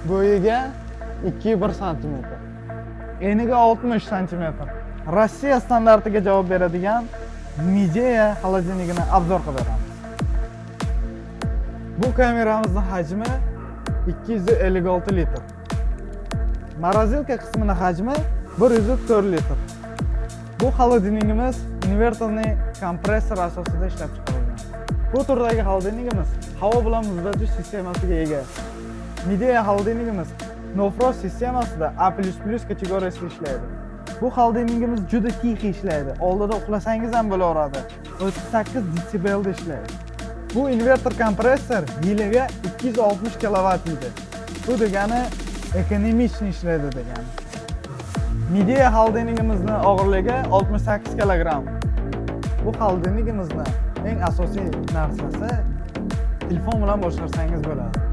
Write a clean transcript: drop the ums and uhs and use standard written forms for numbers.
Bo'yiga 2,1 santimetr. Eniga 60 santimetr. Rossiya standartiga javob beradigan Midea холодильник ini обзор qilib beramiz. Bu kameramizning hajmi 256 litr. Морозилка qismini hajmi 104 litr. Bu холодильник imiz инверторный kompressor asosida ishlab chiqarilgan. Bu turdagi холодильник imiz havo bilan muzlatish sistemasiga ega. Midea холодильник imiz No Frost sistemasida A++ kategoriyasida ishlaydi. Bu холодильник imiz juda тихо ishlaydi. Oldida uxlasangiz ham bo'laveradi. 38 detsibelda ishlaydi. Bu invertor kompressor yiliga 260 kilovat yeydi. Bu degani экономичный ishlaydi degani. Midea холодильник imizni og'irligi 68 kilogramm. Bu холодильник imizni eng asosiy narsasi, telefon bilan boshqarsangiz bo'ladi.